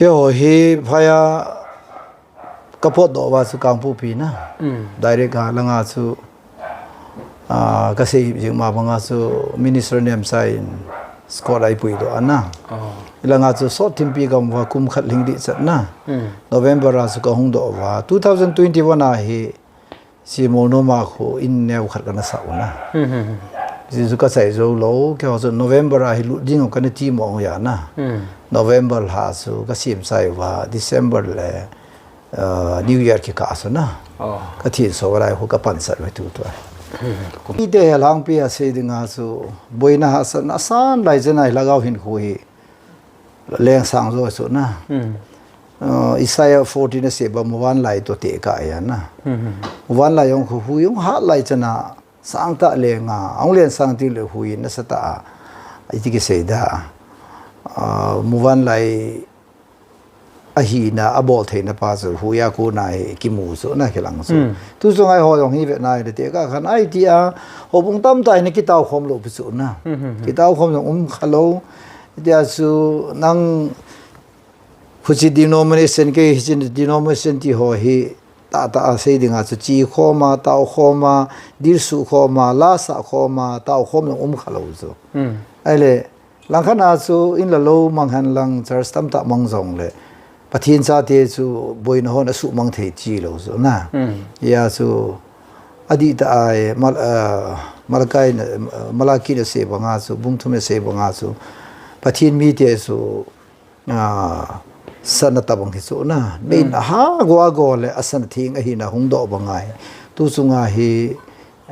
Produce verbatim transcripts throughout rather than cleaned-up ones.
Keiho hi phai a ka potdoh uva chu Kangpokpi na. Direct a langa chu, ah, ka sei jing ma banga chu Minister Nemcha in escort a eipuidoh ana. Langa chu sot thimpi ka um uva kum khat lhing ding chat na. November a chu ka hungdoh uva. Two thousand twenty-one a hi Simolnom a khu in neo khat kana sah u na. Hichu ka chai jou lou, keiho chu November a hi lut ding u kana ti mong u ahi na. November lha chu ka sem chai uva, December le, uh, New Year kikah chu na. Ka thinso lai khu ka pansat uve tutua. Mite he lhangpi a sei dinga chu boina hahsatna asan lai chan a hi lhagao hinkho hi leng sang jo chu na. Uh, Isaiah fourteen a sei bang muvanlai toh tekah ahi na. Muvanlai jong khu hui jong hat lai chan a sangtah lenga, ahung leng sang teng le hui nasatah a, iti kisei da. Uh, muvanlai ahina, abol theina pa chu hui a kona hi kimu chu na kilang chu. Tu chunga eiho jong hi vet na le tekah khan iti a, houbung tamtah hi na kitao khom lou pi chu na. Kitao khom jong um kha lou. Tia chu nang Huchi denomination kei hichi denomination ti ho hi tahtah a sei dinga chu chi khom a, tao khom a, dilsuh khom a, lasah khom a, tao khom jong um kha lou chu. Ahile, langkhat a chu in le lou mang hen lang church tamtah mang jong le Pathen chate chu boina hon asuhmang thei chi lou chu na. Hia chu adihtah a, eh, Mal-, eh, Malachi in, Malachi in asei banga chu, bung thum in asei banga chu, Pathen mite chu, ah, sana tabang hi chu na, min aha go a go le asana theng ahina hungdoh bang ahi. Tu chunga hi,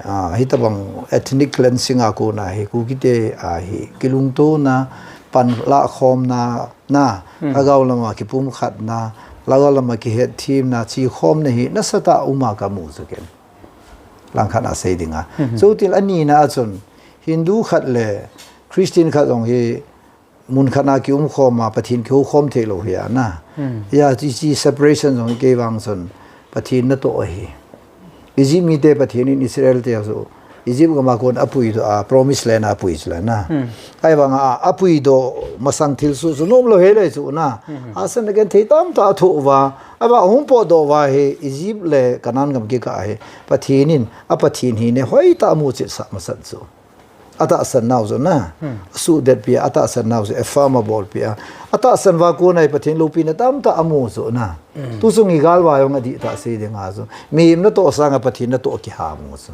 ah, hitabang ethnic cleansing a kona hi, Kukite a hi, kilungtona, panlah khomna, na, lhagao lama kipumkhatna, lhagao lama kihetthemna, chi khomna hi, nasatah a um a kamu chu ken. Langkhat a sei dinga. Chuti le anina a chun, Hindu khat le Christian khat jong hi, mun khat a kium khom a, Pathen kihou khom thei lou hi a na. Hia, chi, chi separation jong hi kei vang chun, Pathen natoh ahi. Egypt mite Pathen in Israel te chu, Egypt gam a kon apuidoh a, Promised Land a apui chu la na. Ahivang a, apuidoh masang thilsoh chu nom lou hel e chu na. Asan a ken thei tamtah athoh uva, ahivang ahung potdoh uva hi, Egypt le Canaan gam kikah hi, Pathen in, a Pathen hina hoitah a amu cheh sah masat chu. Atahsan nau chu na. Asuhdetpi a, atahsan nau chu, affirm abolpi a. Atahsan uva kona hi Pathen loupina tamtah amu chu na. Tu chung hi gal uva jong adihtah sei dinga chu. Mihem natoh sanga Pathen natoh kiha mu chu.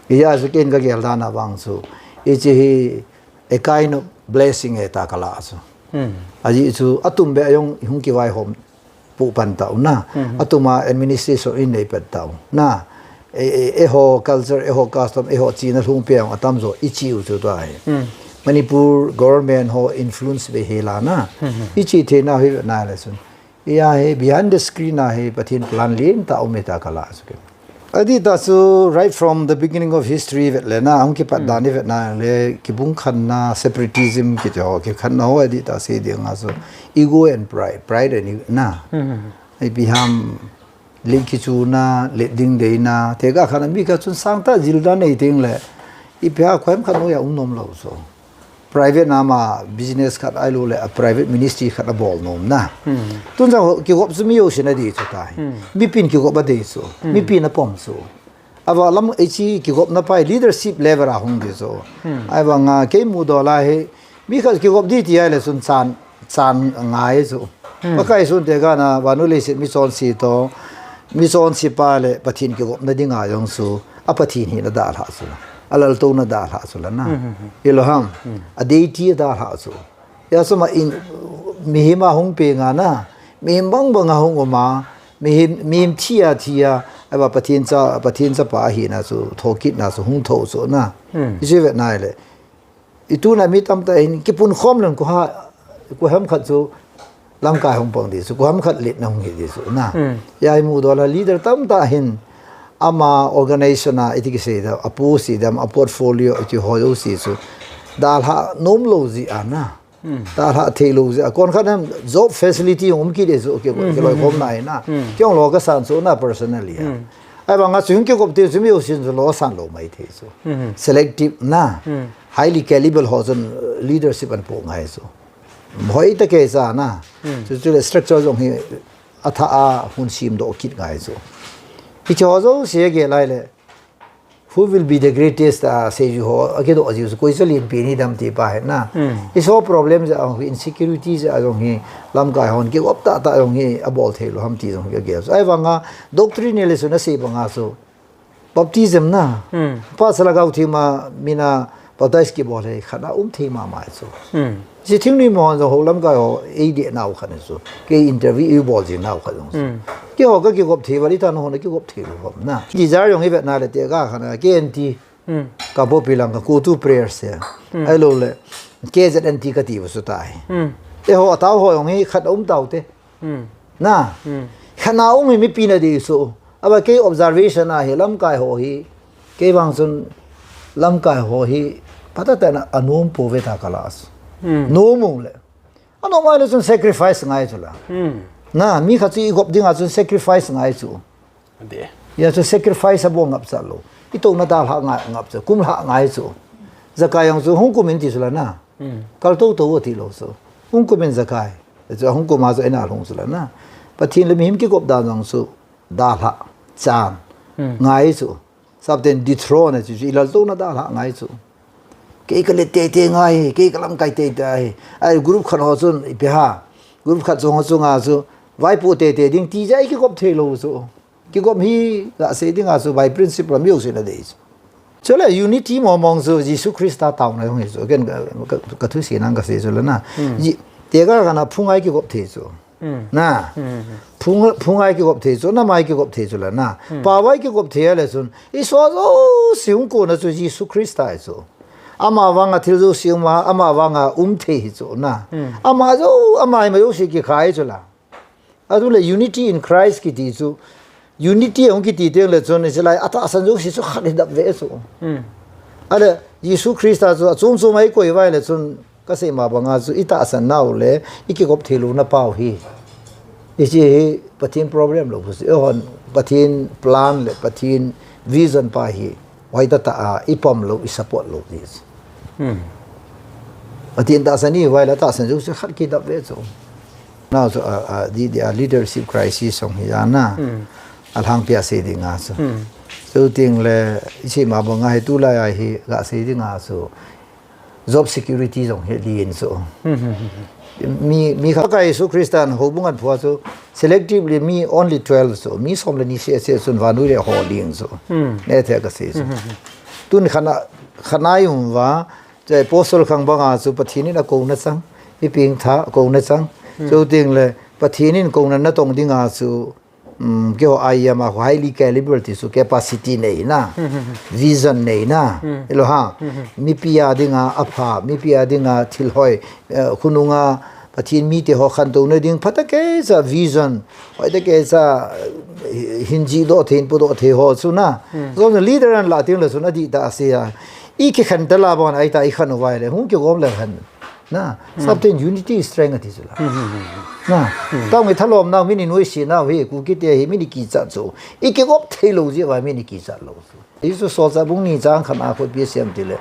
Hia chu ken kagel dan a vang chu. Hiche hi a kind of blessing ahi tia kalah chu. Ajeh chu atum beh a jong ihung kivaihom poh pan tau na. Atum a administration in nei pan tau na. E, e, eiho culture, eiho custom, eiho china lhung peh jong atamjo ichi u chu tua hi. Manipur government ho influence beh hela na. Ichi theina hi na le chun. Hia hi behind the screen a hi Pathen plan lentah um e tia kalah chu ken. Adihtah chu right from the beginning of history vet le na, ahung kipat dan i vet na le, kibung khanna, separatism kiti ho, kikhanna ho adihtah sei dinga chu ego and pride, pride and ego na. Ipi ham, let kichuna, let ding deina, tekah khat a mi khat chun sangtah jil dan nei teng le, ipi ham khohem khat noiya um nom lou chu. Private nama business khat ahilou le, a private ministry khat abol nom na. Tun jong kigop chu mi jousen adei chu tai. Mipin kigop adei chu. Mipin apom chu. Ava lam hiche kigopna pa hi leadership level a hung ding chu. Ahivang a kei mudoh lai hi, mi khat kigop ding ti ahile chun chan, chan ngai chu. Pakai sun tekah na, vannoi leiset michonse toh, michonse pa le Pathen kigopna dinga jong chu, a Pathen hina dalhah chu la. Alaltouna dalhah chu la na. Hilou ham. A deity dalhah chu. Hia chu ma in, mihem a hung peng a na. Mihem bang bang a hung um a. Mihem, mihem thi a thi a. Ahivang Pathen cha, Pathen chapa ahina chu, thokitna chu hung thou chu na. Hiche vet na le. Ituna mi tamtah hin kipunkhom leng khu ha, khu ham khat chu lamkai hung pang ding chu, khu ham khat letna hung hi ding chu na. Hia hi mudoh lai leader tamtah hin ama organization a iti kisei dam, a post dam, a portfolio iti ho jouse chu dalhah nom lou jeh a na. Dalhah thei lou jeh a. Kon khat ham job facility um kit ding chu, ki, kiloikhomna hi na. Kei jong lou kasan chu na personally a. Ahivang a chu hung kigop ding chu mi jousen chu lou san lou mai thei chu. Selective na. Highly caliber ho chun, uh, leadership ahin po ngai chu. Hoi ta kei sa na. Chu chu le structure jong hi a tha a hun sim doh kit ngai chu. Hi chu ho jouse a gel lai le. Who will be the greatest a sei ju ho a kidoh a jiu chu koi chu lenpi ni dam ti pa hi na. Hi so problem ja a jong hi insecurity ja a jong hi lamkai hon kigop tah tah jong hi a bol thei lou ham ti jong hi a gel chu. Ahivang a doctrinal lesson a sei bang a chu. Baptism na. Pa sa lagau thi ma mina baptize kibol hi khat a um thei mama chu. Ji thingnoi mo jong ho lamkai ho ei de nau khat chu. Kei interview i bol jing nau khat jong chu. Kei ho ka kigop thei va li ta no ho na kigop thei lou ham na. Desire jong i vet na le te ka khat a K N T. Ka bo pi lang ka call to prayer se. Ahilou le K Z N T ka ti va su tai. E ho a tau ho jong hi khat a um tau te. Na. Khat na um hi mipi na di su. Ava kei observation a hi lamkai ho hi. Kei vang chun lamkai ho hi. Pata ta na a nom po ve ta ka la su. Nom ung le. A nom a le chun sacrifice ngai chu la. Na, mi khat chu i gop ding a chun sacrifice ngai chu. Ade. Ya chu sacrifice a bo ngap cha lou. I to na dalha ngai ngap cha. Kum lha ngai chu. Zakai jong chu hung kum in ti chu la na. Kal to to ti lou chu. Hung kum in Zakai. Chu hung kum a chu ina hung chu la na. Pathen le mihem kigop dan jong chu dalha chan ngai chu. Sap ten dethrone chu, chu i lal to na dalha ngai chu. Kei ka le te te ngai, kei ka lamkai te te ai. Ai group khat ho chun i pe ha. Group khat chung ho chunga chu. Vaipo te te ding ti ja i kigop thei lou chu. Kigop hi la sei ding a chu by principle mi u sei na dei chu. Chu le unity mo mong chu Jesu Christa tau na jong hi chu. Ken ka, ka, ka thu sei nang ka sei chu le na. Ji, te ka ka na phung ai kigop thei chu. Na. Phung, phung ai kigop thei chu, na mai kigop thei chu la na. Pa vai kigop thei le chun. I so jouse hung ko na chu Jesu Christa ai chu. Ama vang a thil jouse um a, ama vang a um thei hi chu na. Ama jo, ama ma jouse kikhai chu la. Atu le unity in Christ kiti chu. Unity hung kiti teng le chun, i se lai, a tahsan jouse chu khat hi dap ve chu. A le, Jesu Christa chu, a chom chom ai koi vai le chun, Ka sei ma banga chu i tahsan nau le i kigop thei lou na pau hi. I chi hi Pathen problem lou pu si. Ehon Pathen plan le Pathen vision pa hi. Vai ta ta a i pom lou, i support lou ti. Hmm. Pathen tahsan i vai la tahsan chu khat kidap ve chu. Nau chu a, a, di, di a leadership crisis song hi a na. Hmm. A lhang pia sei ding a chu. Hmm. Chu ting le i chi ma banga hi tu lai a hi ga sei ding a chu. Job security jong hi lin chu. Hmm, hmm, hmm, hmm. Mi, mi kha ka Jesu Christan houbung an phua chu selectively mi only twelve chu. Mi som le ni se se chun vanui le ho ling chu. Hmm. Ne the ka sei chu. Hmm, hmm, hmm. Tun khana, khana i um va, chu apostle khang banga chu Pathen in a kouna chang, i ping tha kouna chang. Hmm. Chu ting le Pathen in kouna na tong ding a chu Um, keiho I M a highly caliber ti chu capacity nei na, vision nei na, ilo ha, mipi a dinga apha, mipi a dinga thil hoi, eh, khonunga Pathen mite ho khantouna ding phatah kei cha vision, hoitah kei cha, eh, hin jih doh thei, hin pu doh thei ho chu na. Jong leader an la ting le chun adih tah a sei a. I kikhen ta la bon ai ta i khan u vai le, hung kigom le khan. Na, hmm. Sometimes unity is strength ati chu la. Hmm, hmm, hmm, hmm. Na, hmm. Tang mi thalom nau, mi ni nuisat nau hi, Kuki te hi, mi ni kichat chu. I kigop thei lou jeh a, mi ni kichat lou chu. Jesu solchah bung ni chang khat a koi pi siam ti le.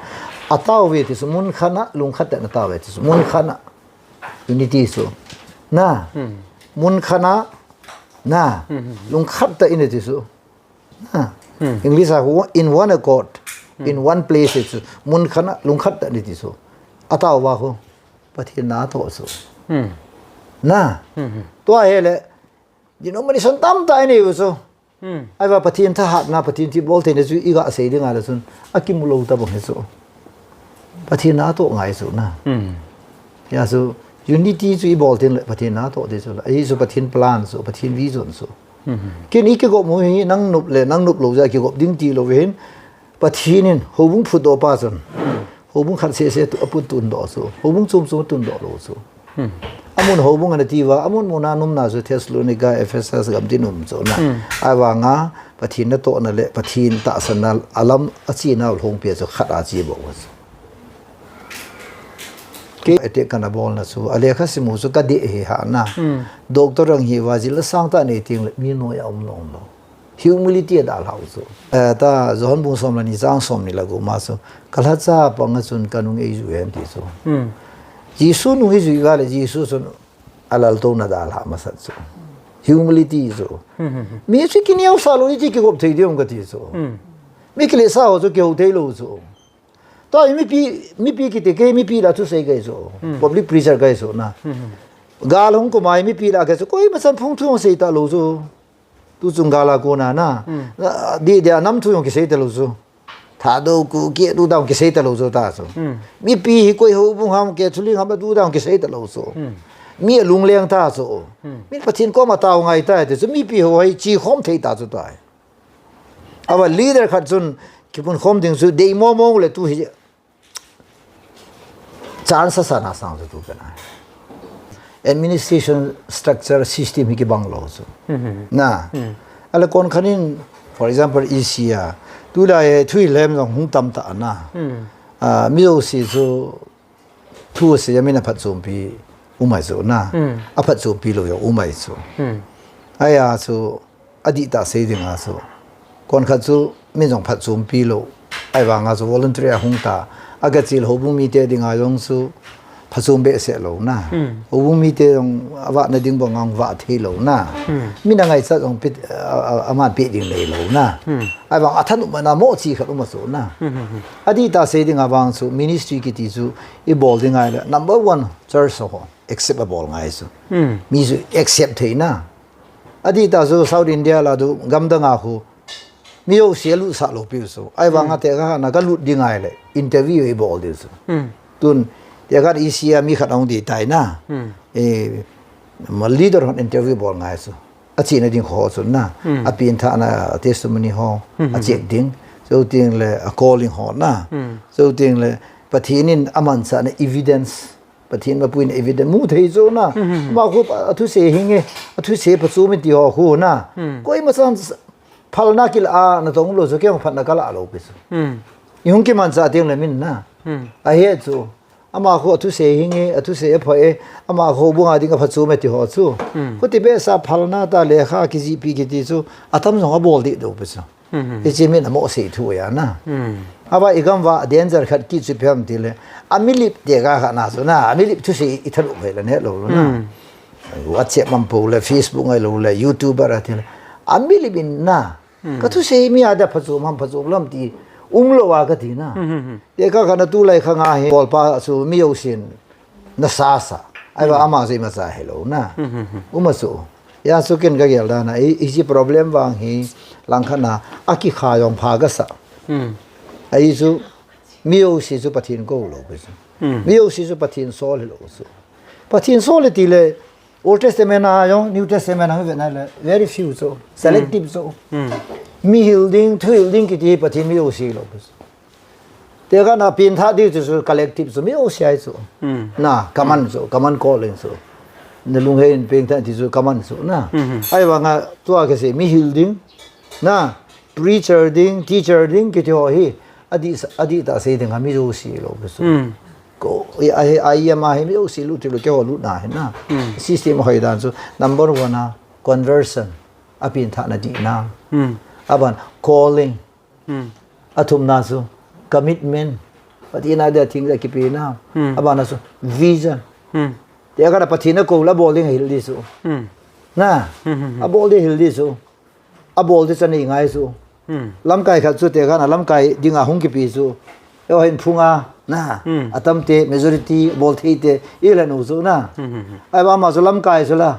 A tao ve ti chu, mun khat a, lungkhat tah in a tao ve ti chu, mun khat a. Unity chu. Na, hmm. Mun khat a, na, hmm, hmm, hmm. Lungkhat tah in ti chu. Ha. Hmm. English a khu, in one accord, hmm. In one place, it's mun khat a, lungkhat tah in ti chu. A tao va khu, Pathen na toh chu. Hmm. Na. Hmm, hmm. Tua hi le, denomination tamtah i nei u chu. Hmm. Ahivang Pathen thahatna, Pathen thilbol theina chu i ga sei ding a le chun, a kimu lou ta bang hi chu. Pathen na toh ngai chu na. Hmm. Hia chu unity chu i bol teng le Pathen na toh ti chu la. Ahi chu Pathen plan chu, Pathen vision chu. Hmm. Ken i kigop u hi nang nop le nang nop lou jeh a kigop ding ti lou hin Pathen in houbung phutdoh pa chun. Houbung khat seh seh tu a put tun doh chu. Houbung chom chom tun doh lou chu. Hmm. Amun houbung ana ti va, amun mun a um na chu Thessalonica, Ephesus gam tin um chu na. Hmm. Ahivang a Pathen natohna le Pathen tahsanna a lam a chena u lhung pia chu khat a chi bou chu. Kei attack kana bolna chu, a lekha sim u chu ka dih hi ha na. Hmm. Doctor ang hi va jil a sang tah nei teng le mi noi a um lou lou. Humility a dalha u chu. Eh, ta John bung som le ni chang som ni le gup ma chu. Ka lhacha pang a chun ka nung ei ju hen ti chu. Hmm. Jesu nung hi jui ga le Jesu chun alaltouna dalha masat chu. Humility chu. Hmm, hmm, hmm. Mi chu kineo sa lou, i chi kigop thei diu kati chu. Hmm. Mi kilesa ho chu kihou thei lou chu. Tua hi mipi, mipi kiti kei mipi la thusei kei chu. Hmm. Public preacher kei chu na. Hmm, hmm. Gal hung kumai mipi la kei chu. Koima chan phung thu hung sei ta lou chu. Tu chung gal a kona na. Hmm. Na, di, di a nam thu jong kisei ta lou chu. Thadou Kuki tu dang kisei ta lou chu ta chu. Hmm. Mipi hi koi houbung ham ke thuli ham tu dang kisei ta lou chu. Hmm. Mi alung leng ta chu. Hmm. Mi Pathen koma tao ngai ta ti chu mipi ho hi chi khom thei ta chu ta. Ava leader khat chun kipun khom ding chu dei mo mo le tu hi. Chance sa na sang chu tu kana. Administration structure system hi kibang lou chu. Hmm. Na. Hmm. Ala kon khanin, for example, E C a. Tu la e thui lem jong hung tam ta na. Hmm. Ah, mi lo si chu thu se ya min a phatchompi umai chu na. Hmm. A phatchompi lou ya umai chu. Hmm. Aya chu adih tah sei ding a chu. Kon khat chu min jong phatchompi lou. Ahivang a chu voluntary a hung ta. Aga chil houbung mite ding a jong chu phatchom behseh lou na. Hmm. Houbung mite jong avahna ding bang a vah thei lou na. Hmm. Min a ngaichat jong pit, a, a, aman pe ding nei lou na. Hmm. Ahivang a thanop mana mo chi khat um a chu na. Hmm, hmm, hmm. Adih tah sei ding a vang chu ministry kiti chu i bol ding a le number one church ho accept a bol ngai chu. Hmm. Mi chu accept thei na. Adih tah chu South India la du gamdang a khu mi jouse a lut sah lou piu chu. Ahivang a tekah na ka lut ding ngai le interview i bol diu chu. Hmm. Tun tekah E C a mi khat hung di tai na. Hmm. E, ma leader hon interview bol ngai chu. A chihna ding ho chu na. Hmm. A pengthahna testimony ho. Hmm. A check ding. Chuteng le a calling ho na. Hmm. Chuteng le Pathen in amanchahna evidence. Pathen mapuina evidence mu thei chu na. Hmm, hmm, hmm. Ama khu a thusei hi nge, a thusei phatchom in ti ho khu na. Hmm. Koima chan phalna kila a na tong lou chu kei phatna kala lou pi chu. Hmm. I hung kimanchah teng le min na. Hmm. Ahi chu. Ama khu a thusei hi nge, a thusei apha e, ama khu bung a ding a phatchom e ti ho chu. Hmm. Khuti behseh a phalna ta lekha kijihpi kiti chu atam jong abol deh dou pi chu. Hmm. Hiche min a mo sei thu ya na. Hmm. Ava i gam va danger khat kit chu ipi ham ti le. A milip tekah khat na chu na. A milip thusei i thanop hei la ne lou na. Hmm. WhatsApp mam po le, Facebook ngai lou le, YouTuber a ti le. A milip in na. Hmm. Ka thusei mi a da phatchom ham phatchom lou ham ti um lou a ka ti na. Hmm, hmm, hmm. Tekah khat na tulai khang a hi. Bol pa chu mi jousen. Na sa sa. Ahivang ama chu imacha helou na. Hmm, hmm, hmm. Uma chu. Ya chu ken ka gel dan a. I, hiche problem vang hi langkhat na a kikha jong pha ka sa. Hmm. Ahi chu mi jouse chu Pathen kou lou pi chu. Hmm. Mi jouse chu Pathen sol hilou chu. Pathen sol ti le Old Testament a jong, New Testament a jong i vet na le very few chu. Selective chu. Hmm. Mi hil ding, thu hil ding kiti Pathen mi jouse lou pi chu. Tekah na pengthah ding chu, chu collective chu, mi jouse ahi chu. Hmm. Na, common chu, common calling chu. Na lunghei in pengthah ti chu common chu, na. Hmm. Ahivang a tua ka sei, mi hil ding, na, preacher ding, teacher ding, kiti ho hi, adih sa, adih tah sei ding a mi jouse lou pi chu. Hmm. Ko, i, a hi, a hi ama hi mi jouse lut ti lou, kei ho lut na hi na. Hmm. System hoi dan chu, number one a, conversion, a pengthahna dihna. Hmm. Aban, calling, Hmm. Athumna chu commitment. Pathen a dia theng a kipena. Hmm. Abana chu vision. Hmm. Tekah na Pathen a kou la bol ding a hil di chu. Hmm. Na, hmm, hmm, hmm. A bol di hil di chu. A bol di chu nei ngai chu. Hmm. Lamkai khat chu tekah na lamkai ding a hung kipe chu. Eiho hin phung a, na, hmm. Atam te, majority, bol thei te, i la nu chu na. Hmm, hmm, hmm. Ahivang ama chu lamkai chu la.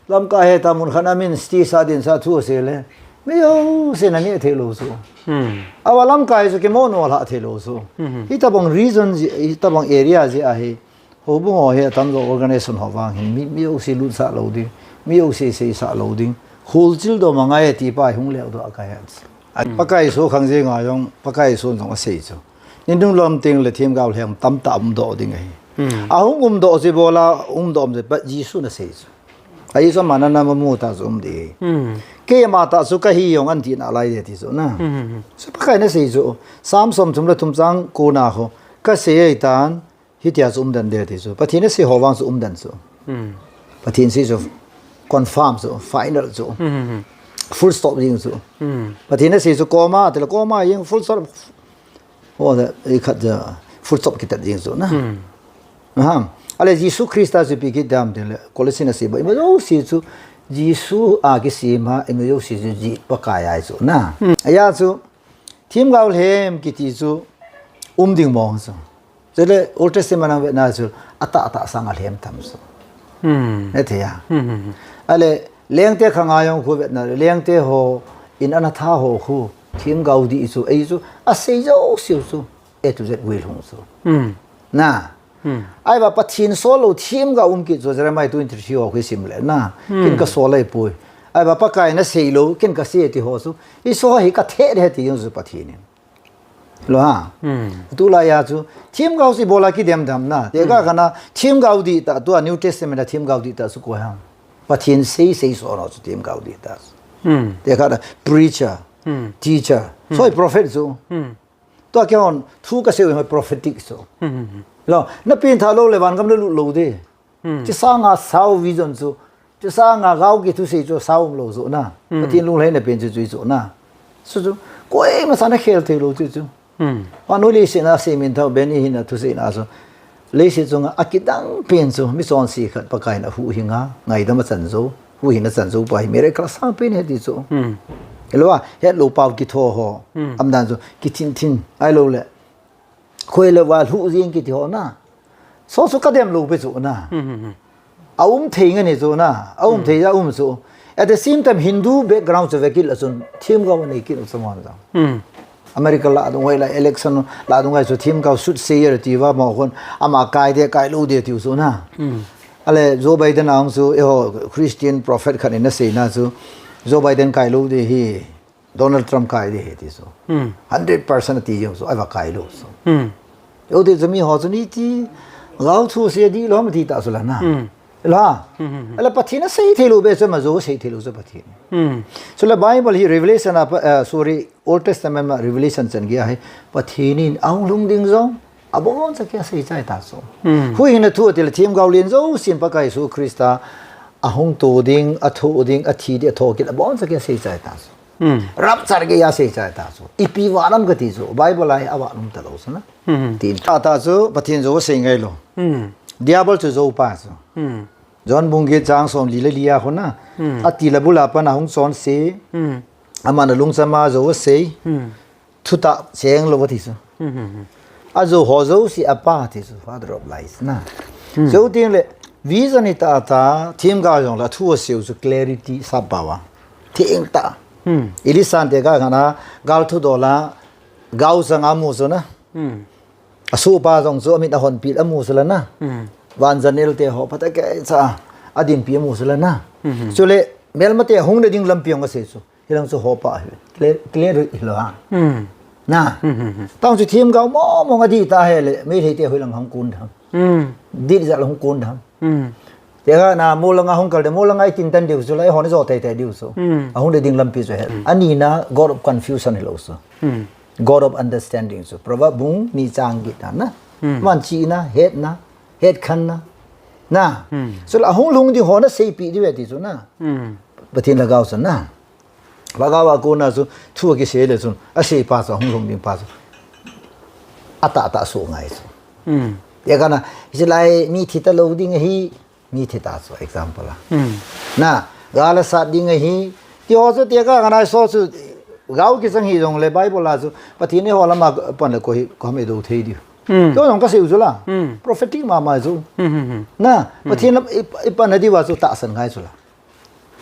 Lamkai hi ta mun khat a min sti sa din sa thu asei le. Mi jouse na neh thei lou chu. Hmm. Ava lamkai chu kimo no lha thei lou chu. Hmm. Hitabang region ji, hitabang area ji ahi. Houbung ho hi atam jo organization ho vang hin mi, mi jouse lut sah lou ding. Mi jouse sei sah lou ding. Khul chil do ma ngai ti pa hung leu do a ka het. Hmm. Pakai so khang je nga jong, Pakai so jong asei chu. Ni dung lam teng le themgao lhem tamtah um doh ding ahi. Hmm. Ahung um doh chu ibola um doh um chu pa Jesu na sei chu. Ahi chu ama na na ma mu ta chu um di. Hmm. Keima tah chu kahi jong an ti na lai de ti chu na. Hmm, hmm, hmm. Chu Pakai na sei chu. Psalm som thum le thum chang ko na ho. Ka sei ahi tan, hitia chu um den de ti chu. Pathen na sei ho vang chu um den chu. Hmm. Pathen sei chu confirm chu, final chu. Hmm, hmm, hmm. Full stop ding chu. Hmm. Pathen na sei chu comma, ti le comma jeng full stop. Oh, the, i khat the full stop kitat ding chu na. Hmm. Aha. Ale Jesu Christa chu ipi kiti ham tile, Colossian a sei ba, ima jouse chu Jesu a kisem a, ima jouse chu jih Pakai ahi chu na. Ahi chu, themgao lhem kiti chu um ding mong chu. Chule Old Testament a vetna chu atah tah sang a lhem tam chu. Nathei a. Ale lengte khanga jong khu vetna, lengte ho in ana tha ho khu, themgao dih chu, ahi chu, asei jouse chu, A to Z guilhung chu. Na. Ahivang Pathen sol lou themgao um kit chu, Jeremiah twenty-three ho khu isim le na. Ken kasol ahipoi. Ahivang Pakai in asei lou, ken kasei ti ho chu. Hiche ho hi kathet ding ahi ti jong chu Pathen in. Lo ha. Tulai a chu, themgao chu ibola kidem dem na. Tekah khat a, themgao dihtah, tua New Testament a themgao dihtah chu koi ham. Pathen sei, sei sol ho chu themgao dihtah chu. Tekah khat a, preacher, teacher, so prophet chu. Tua keihon thu kasei u hi prophetic chu. Lo, na pengthah lou le vangam nalut lou ding. Chusanga sao vision chu. Chusanga gao kithusei chu sao umlou chu na. Pathen lunglhaina pen chu chu chu na. Chu chu. Koima chan a khel thei lou chu chu. Vannoi leiset a Seminthao Benny hin athusei na chu. Leiset chunga akidang pen chu, michonse khat Pakai in ahuhhing a, ngaidam achan jou, huhhing achan jou pa hi miracle asang pen ahi ti chu. Hilou a, hetlou pao kitho ho, umdan chu, kithin thin, ahilou le. Khoi le va lhuh jeng kiti ho na. Chu chu kadem lou pi chu na. Aum thei nge ni chu na, aum thei a um chu. At the same time, Hindu background chu vekit le chun, themgao anei kit u chu mon jong. America lah a dungjuia election lah a dungjuia chu themgao soothsayer tia mo khun ama kai ding kai lou ding tiu chu na. Ale Joe Biden ahung chu eiho Christian prophet khat in aseina chu Joe Biden kai lou ding ahi, Donald Trump kai ding ahi ti chu. Hundred percent ati jong chu, ahivang kai lou chu. Eiho ti chu mi ho chu ni ti gao thu sei dih lou ham ti ta chu la na. La. Ala Pathen in asei thei lou beh chu ama jou asei thei lou chu Pathen. Chule Bible hi Revelation a, eh, sorry, Old Testament a Revelation chan gei a hi Pathen in ahung lhung ding jong abonchan asei chai ta chu. Huhhingna thu atile themgao len jousen Pakai Jesu Christa ahung to ding, athoh ding, athi ding, athoh kit abonchan asei chai ta chu. Rapture gei a asei chai ta chu. Ipi vang ham kati chu. Bible a hi avang um talou chu na. Tin ta ta chu Pathen jou asei ngai lou. Diabol chu jou pa chu. John bung get chang somli le li a khun na. Atile bul a pat ahung chonse. Aman alungchang a jou asei. Thutah cheng lou ati chu. Ajou ho jouse apa ati chu, father of lies na. Jou teng le, vision hi tah tah, themgao jong le, thu asei u chu clarity sap pao a. Theng tah. Elisha in tekah khat a, gal thudol a, gao chang a amu chu na. Asohpa jong chu amit ahonpeh amu chu la na. Van janel te ho phatah kei cha a, adinpi amu chu la na. Chule, melmate hung le ding lampi jong asei chu. Hilang chu hopa hi. Clear, clear hilou a. Na. Tang chu themgao mong mong adih ta hile, Meitei te hoilang hung kon dem. Dih jal hung kon dem. Tekah na, molanga hung kal ding, molanga itin tan diu chu la, eihon ijo tei tei diu chu. Ahung le ding lampi chu ahi. Anina, God of confusion hilou chu. God of understanding chu. Proverb bung ni chang get na na. Aman chihna, hetna, hetkhenna. Na. Chule ahung lhung ding ho naseipeh diu ahi ti chu na. Pathen lhagao chu na. Lhagao a kona chu thu akisei le chun, asei pa chu, ahung lhung ding pa chu. Atah tah soh ngai chu. Tekah na, hiche lai mi thi talou ding ahi, mi thi ta chu, example a. Na, gal asat ding ahi, ti ho chu tekah khat a so chu, gao kichang hijong le Bible a chu, Pathen in eiho lama pan le koi, koiham eidou thei diu. Chu jong kasei u chu la. Prophetic mama chu. Na, Pathen in i, ipan na diu a chu tahsan ngai chu la.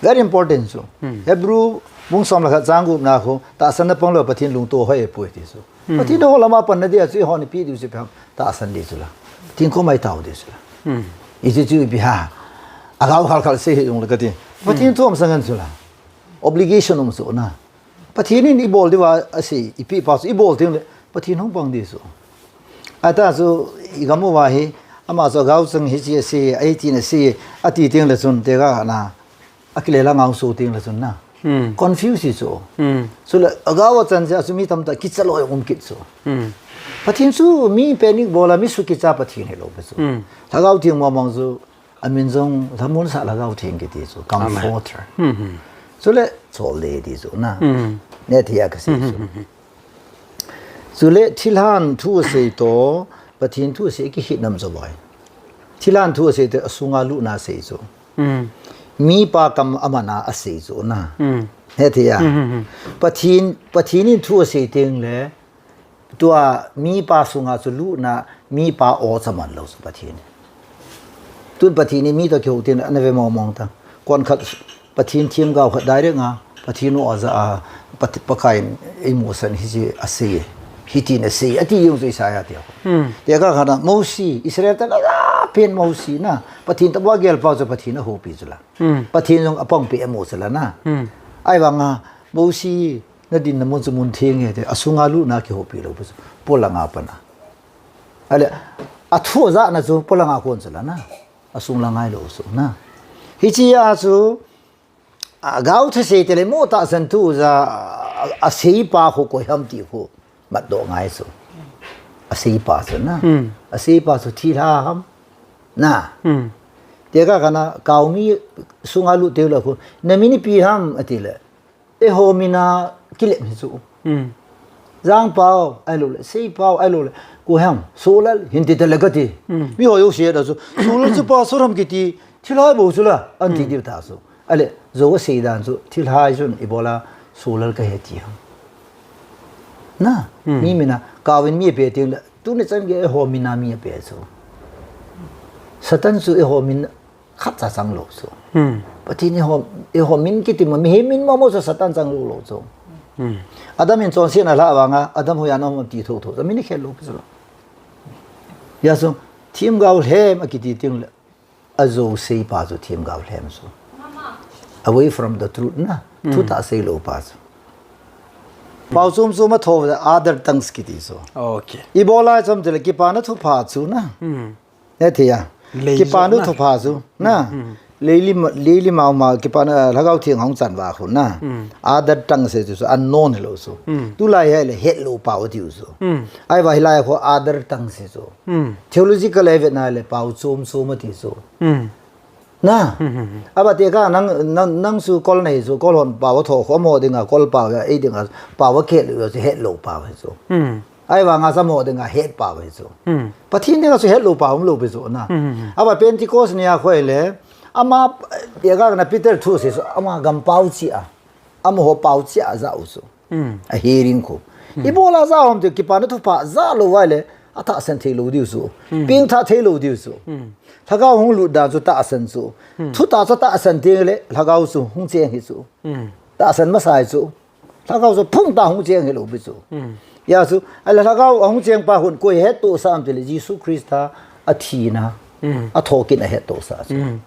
Very important chu. Hebrew bung som le khat chang gup na khu, tahsan na pang lou Pathen lungto hoi poi ti chu. Pathen eiho lama pan na dia chu eihon ipi diu chu ipi ham, tahsan ding chu la. Pathen koma itao ding chu la. Hiche chu ipi ham. Agao khal khal sei hijong le kati. Pathen thu um sah ngen chu la. Obligation um chu na. Pathen in ibol diu va asei, ipi pa chu ibol teng le, Pathen hung pang ding chu. Atah chu, igam uva hi, ama chu agao chang hiche asei, ahi tin asei, ati teng le chun, tekah khat a, akile la ngao so teng le chun na. Confuse hi chu. Chule, agao a chan chu, chu mi tamtah kicha lou um kit chu. Pathen chu, mi panic bol a, mi sukicha Pathen hilou pi chu. Lhagao Theng mong mong chu, amin jong Lhamonsah Lhagao Theng kiti chu, Comforter. Chule, chol le ti chu na. Nathei a kasei chu. Chule, thilhan thu asei toh, Pathen thu asei kikhen nam chu boi. Thilhan thu asei te asunga lutna asei chu. Hmm. Mipa kam amana asei chu na. Hmm. He thei a. Hmm, hmm, hmm. Pathen, Pathen in thu asei teng le, tua mipa sunga chu lutna, mipa o cha man lou chu Pathen. Tun Pathen in mi toh kihou tin ana ve mong mong ta. Kon khat Pathen themgao khat direct a, Pathen o a ja a, Pat-, Pakai in eimusah in hiche asei. Hitin asei, ati jong chu Isaiah te. Hmm. Tekah khat a Mosi, Israel te la ja pen Mosi na. Pathen toh bou a gel pau chu Pathen ahoupi chu la. Hmm. Pathen jong apang peh amu chu la na. Hmm. Ahivang a, Mosi, nadinna mun chu mun theng ahi te, asunga lutna kihoupi lou pi chu, polanga pat a. Ahile, athu ajahna chu, polanga kon chu la na. Asung la ngai lou chu na. Hiche a chu, a, gao thusei te le mo tahsan thu ja, a, aseipa khu koi ham ti khu matdoh ngai chu. Aseipa chu na. Hmm. Aseipa chu thilha ham. Na. Hmm. Tekah khat a kaomi sunga lut teu le khu, na min ipi ham ati le. Eiho min a kilep hi chu. Hmm. Jangpao, ahilou le, Seipao, ahilou le, koi ham, Solal, hin ti ta le kati. Hmm. Mi ho jouse a chu, Solal chu pastor ham kiti, thilha bou chu la, an ti Hmm. diu ta chu. Ahile, jou asei dan chu, thilha chun, ibola, Solal kahi ti ham. Na, Hmm. mi min a, kaovin mi ape teng le, tuni chan gei eiho min a mi ape chu. Satan chu eiho min khat cha chang lou chu. Hmm. Pathen eiho, eiho min kiti ma, mihem min momo chu Satan chang lou lou chu. Hmm. Adam in chonset ana lhah vang a, Adam hoiya naum ham ti thotho chu, min akhel lou pi chu la. Hijeh chun, themgao lhem akiti teng le, ajouse pa chu themgao lhem chu. Away from the truth na, Hmm. thutah sei lou pa chu. Pao chom chom a tho, other tongues kiti chu. Okay. Ibola chom te le kipana thupha chu na. Hmm. He thei a. Lei Kipana jo na. thupha chu na. Hmm. Leilim, leilim a um a kipana, Lhagao Theng hung chan uva khu na. Hmm. Other tongues chu, chu unknown hilou chu. Hmm. Tulai hi le hetlou pao tiu chu. Hmm. Ahivang hilai khu other tongues chu. Hmm. Theological a ivet na le pao chom chom ati chu. Hmm. Na. Hmm, hmm, hmm. Ava tekah nang, nang, nang chu Kol nahi chu, Kol hon pao atho khu amaho dinga Kol pao a, ei dinga pao akhel lou chu hetlou pao hi chu. Hmm. Ahivang a chu amaho dinga het pao hi chu. Hmm. Pathen dinga chu hetlou pao umlou pi chu na. Hmm, hmm, hmm. Ava Pentecost nia khu ahile, ama, tekah na Peter thu asei chu, ama gam pao cheh a. Amaho pao cheh a ajah u chu. Hmm. A hearing khu. Hmm. Ibola ajah ham ti kipana thupha ajah lou uva le, atahsan thei lou diu chu. Hmm. Pengthah thei lou diu chu. Hmm. Lhagao hung lut dan chu tahsan chu. Hmm. Thutah chu tahsan teng le, Lhagao chu hung cheng hi chu. Hmm. Tahsan masa hi chu. Lhagao chu phung tah hung cheng hilou pi chu. Hmm. Hijeh chun, ahile Lhagao ahung cheng pa khun koi hettohsah ham ti le, Jesu Christa athina, Hmm. athoh kit in ahettohsah chu. Hmm.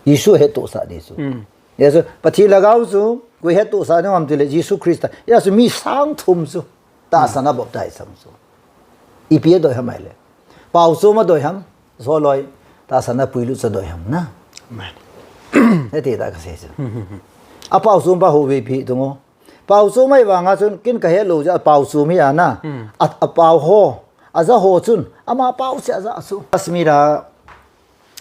Jesu ahettohsah di chu. Hmm. Hijeh chun, Pathen Lhagao chu, koi hettohsah ding ham ti le, Jesu Christa. Hijeh chun, mi sang thum chu, tahsan a baptize sam chu. Ipi adoi ham ahile. Pao chom adoi ham, Solal, tahsan a puilut chu adoi ham na. Amen. Hiti tah kasei chu. Hmm, hmm, hmm. Apao chom pa ho ve pi tung o. Pao chom ahivang a chun, ken kahet lou jeh a pao chom hi a na. Hmm. A, apao ho, ajah ho chun, ama pao cheh a ajah chu. Kashmir a,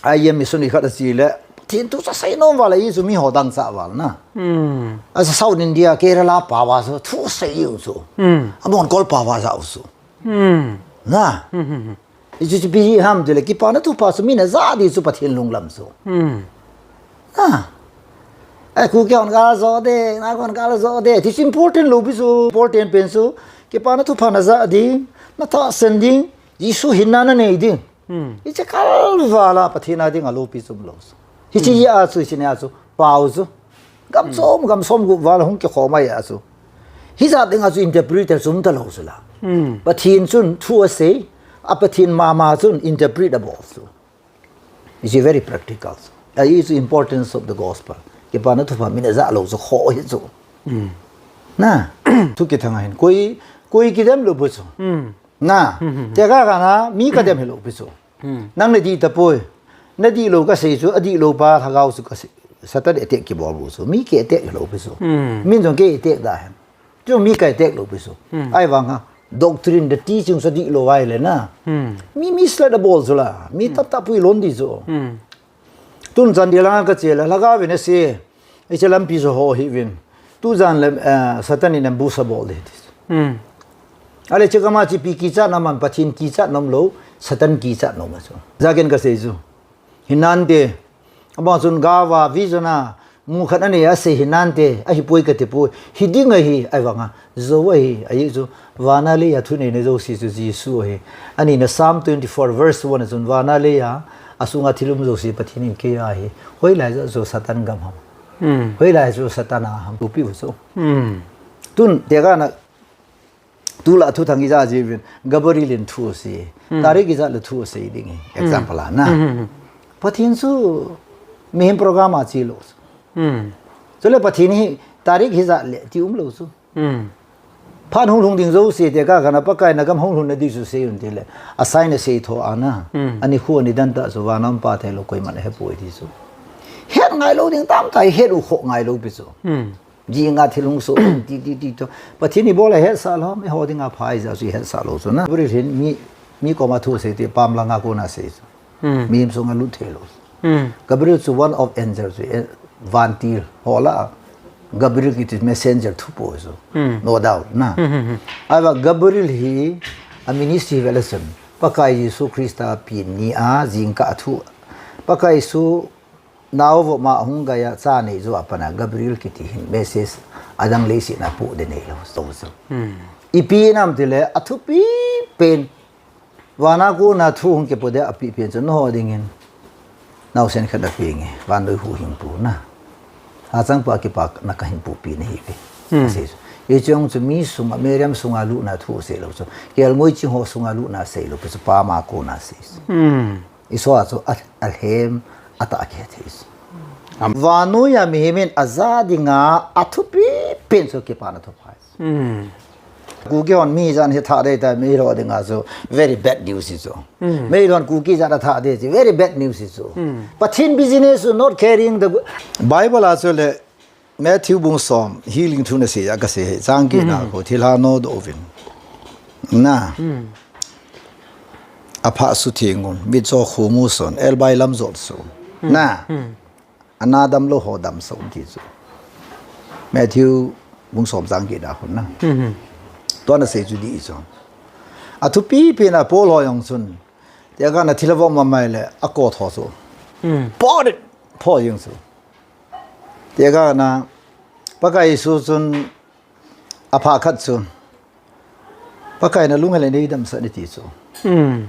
I M missionary khat ache le, Pathen thu chu asei nom val a, hichu miho dang chah val na. Hmm. Asa South India, Kerala pao a chu, thu asei u chu. Hmm. Amahon Kol pao a ajah u chu. Hmm. Na. Hmm, hmm, hmm. Hichu chu ipi ham ti le, kipana thupha chu min ajah di chu Pathen lunglam chu. Hmm. Na. Ai, Kuki hon gal jo de, na kon gal jo de. Ti chu important lou pi chu, important pen chu. Kipana thupha najah ding, natahsan ding, Jesu hinna nanei ding. Hmm. Hiche kal val a Pathen a dinga loupi chu umlou chu. Hiche Hmm. hi a chu, hiche nia chu, pao chu. Gam Hmm. som, gam som gup val hung kikhom a hi a chu. Hijat dinga chu interpreter chu um talou chu la. Hmm. Pathen chun thu asei, a Pathen mama chun interpret abol chu. It's very practical. That is the importance of the gospel. Kipana thupha min ajah lou chu kho hi chu. Hmm. Na, thu kithang a hin. Koi, koi kidem lou pi chu. Hmm. Na, Hmm, hmm, hmm. Tekah khat a, mi kadem hilou pi chu. Hmm. Nang nadih tapoi. Nadih lou kasei chu, adih lou pa Lhagao chu kasei. Satan attack kibol bou chu. Mi ki attack hilou pi chu. Hmm. Min jong ki attack da hen. Chu mi ki attack lou pi chu. Hmm. Ahivang a, doctrine, the teaching chu adih lou ahile na. Hmm. Mi mislead abol chu la. Mi Hmm. tamtah puilon di chu. Hmm. Tun chan di langa kache le, Lhagao vin asei, hiche lampi chu ho hih uvin. Tujan le, eh, Satan in ambush abol di. Hmm. Ahile hiche gam a chu ipi kichat na um ham, Pathen kichat na umlou, Satan kichat na um a chu. Jakin kasei chu. Hinante, abang chun gava vision a, mu khat anei a sei hinante, ahipoi kati poi, hiding ahi, ahivanga, jou ahi, ahi chu, vana leiya thuneina jouse chu Jesu ahi. Anina Psalm twenty-four verse one a chun, vana leiya, asunga thil um jouse Pathen in keiya ahi. Hoilai jou, jou Satan gam ham. Hmm. Hoilai jou Satan a ham, tupi u chu. Hmm. Tun, tekahna, Tulai thu thang ijat jiuvin, Gabriel in thu asei. Hmm. Tarik ijat le thu asei ding hi. Hmm. Example a na. Hmm, hmm, hmm. Pathen chu mihem program a che lou. Hmm. Chule Pathen hi tarik hijat le ti um lou chu. Hmm. Phat hung lhung ding jouse tekahna Pakai na gam hung lhun na ding chu sei un tile. Asei na sei tho a na. Hmm. Ani khu ani dan tah chu vana um Pa tah lou koiman ahepoi ti chu. Het ngai lou ding tamtah het u khoh ngai lou pi chu. Hmm. Jinga thil hung soh, ti, ti, ti, to. Pathen in ibol a hetsah lou, mi ho dinga pha ijat chu hetsah lou chu na. Gabriel hin mi, mi koma thu asei ti pam langa kona asei chu. Hmm. Mihem sunga lut thei lou. Hmm. Gabriel chu one of angel chu, eh, vantil, ho lah a. Gabriel kiti messenger thupo chu. Hmm. No doubt, na. Hmm, hmm, hmm. Ahivang Gabriel hi, a ministry velesen. Pakai Jesu Christa pen nia, jingkah thu. Pakai Jesu Nao vop ma hung geiya cha nei jou a pat a Gabriel kiti hin message adang leiset a poh ding nei lou, so, so. Hmm. Ipi ham tile athupi pen. Vana kona thu hung kipoh ding apipen chu nangho dingin. Naosen khat napeng e, vannoi huhhingpu na. Hachangpa kipana kahin poh pi nahi ve. Hmm. Asei chu. Hiche jong chu mi sunga, Mariam sunga lutna thu asei lou chu. Kelngoi ching ho sunga lutna asei lou pi chu, pam a kona asei chu. Hmm. Isua chu a, alhem, atah a kihe thei chu. Am- Vannoi a mihem in aja dinga athupi pen chu kipana thupha chu. Hmm. Kuki hon mi ijat hi thah ding tai, mi ho dinga chu very bad news hi chu. Hmm. Mi hon Kuki ijat a thah ding chu very bad news hi chu. Hmm. Pathen business chu not carrying the go-, Bible a chu le Matthew bung som, healing thu nasei a kasei hi, chang kehna, hmm, khu, thilha nodoh uvin. Na. Hmm. Apha sutheng un, mitcho khu muson, elbai lam jotson. Hmm. Na. Hmm. Ana damlou ho damson ti chu. Matthew bung som chang kehna khu na. Hmm, hmm. Tua nasei chu dih chu. Athupi pen a Paul ho jong chun. Tekahna thilha vop ma mai le, akot ho chu. Hmm. Pot it! Pho jeng chu. Tekahna, Pakai Jesu chun apha khat chu. Pakai nalung hel in neidamsah in ati chu. Hmm.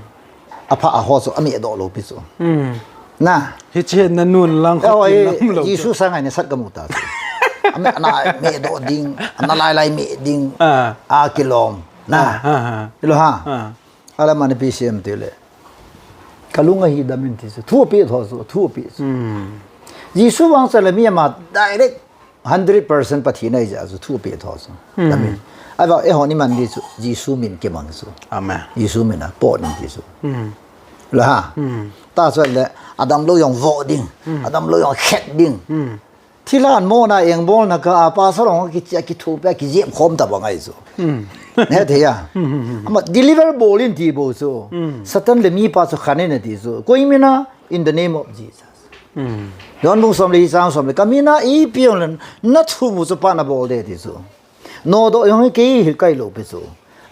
Apha a ho chu ameh doh lou pi chu. Hmm. Na. Hiche nanun lang kho, eh, oi, lam lou chu. Jesu sanga nasat kamu ta chu. Ameh ana meh doh ding, ana lai lai meh ding. Ah. Akilom. Na. Ah, ah, ah. Hilou ham. Ah. Alam a ipi asei em tile. Kalung ahidam in ti chu. Thu apeh tho chu, thu apeh chu. Hmm. Jesu vang chu le mi ama direct hundred percent Pathen ahi jeh a chu thu apeh tho chu. Hmm. Dam in. Ahivang eihon iman ding chu, Jesu min kimang chu. Amen. Jesu min a pot in ti chu. Hmm. Hilou ham. Hmm. Tahsa le, adamlou jong voh ding. Hmm. Adamlou jong khet ding. Hmm. Thilha mona engbolna kah a pastor hon kiche a kithopi a kijep khom tabang ahi chu. Hmm. Nahet thei a. Hmm, hmm, hmm. Ama deliver bol in ti bou chu. Hmm. Satan le mipa chu khan in ati chu. Koi min a, in the name of Jesus. Hmm. John bung som le li chang som le, ka min a ipi jong le nathum u chu Pa nabol ding ati chu. Nodoh jong hi kei hi kahi lou pi chu.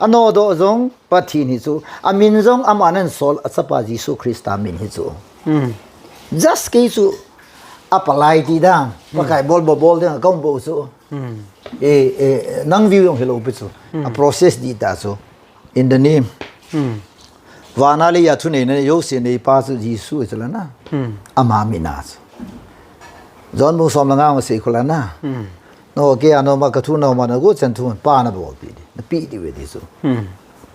Anodoh jong Pathen hi chu. Amin jong aman asol a Chapa Jesu Christa min hi chu. Hmm. Just kei chu apalai ti dan. Hmm. Pakai bol bol bol ding a kaum bou chu. Hmm. Eh, eh, nang view jong hilou pi chu. Hmm. A process ding ta chu. In the name. Hmm. Vana leiya thuneina jouse neipa chu Jesu chu la na. Hmm. Ama min a chu. John bung som le nga a sei khu la na. Hmm. Nangho kei a naum a kathu naum a nago chan thu Pa nabolpi ding. Napeh diu ve ti chu. Hmm.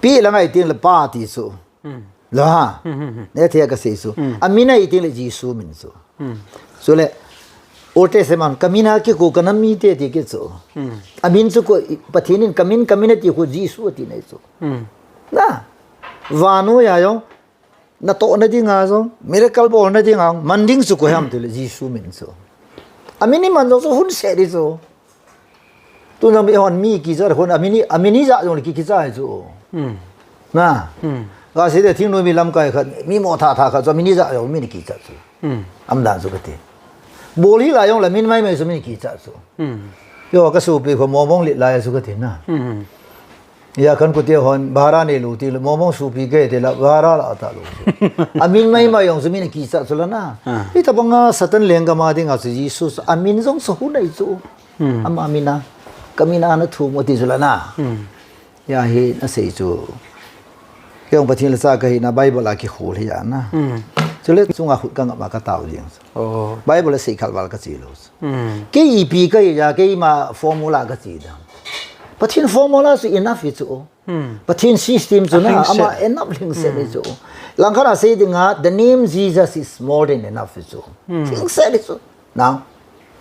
Peh lang ahi teng le Pa ti chu. Hmm. Hilou ham. Hmm, hmm, hmm. Nahet thei a kasei chu. Hmm. Amin ahi teng le Jesu min chu. Hmm. Chule, Old Testament, ka min a kikou ka nam mite ti kit chu. Hmm. Amin chu koi, Pathen in ka min, ka min ati khu Jesu ati nai chu. Hmm. Na, vannoi a jong, natohna dinga jong, miracle bolna dinga jong, man ding chu koi ham tile Jesu min chu. Amin iman jong chu hun seh ding chu. Tun jong mi hon mi kichat khun, amin i, amin ijat jong le ki, kichat chu. Hmm. Na. Hmm. Kasei le thingnoi mi lamkai khat, mi mo thah thah khat chu, amin ijat jong min kichat chu. Hmm. Aum dan chu kati. Bol hih lai jong le min mai mai chu min kichat chu. Hmm. Keiho kasopi kho mo mong lit lai chu kati na. Hmm. Ya kan kute hon, bhara neilou ti le, momong supi ke te la, bhara la ta lou. Amin mai mai jong chu min akicha chu la na. Ah. Hitabanga Satan lenggam a dinga chu Jesu chu amin jong chu hunai chu. Hmm. Ama mina, kamina na thum u ti chu la na. Hmm. Ya hi na sei chu. Kei jong Pathen la cha kahi na Bible a kikhol hi ya na. Hmm. Chule chunga khut kangap a katao ding. Oh. Bible a sei khalval kachi lou. Hmm. Kei ipi kahi ya, keima formula kachi dam. Pathen formula chu enough hi chu. Hmm. Pathen system chu na, ama enough lhingset hi chu. Langkhat a sei dinga, the name Jesus is more than enough hi chu. Hmm. Lhingset hi chu. Now.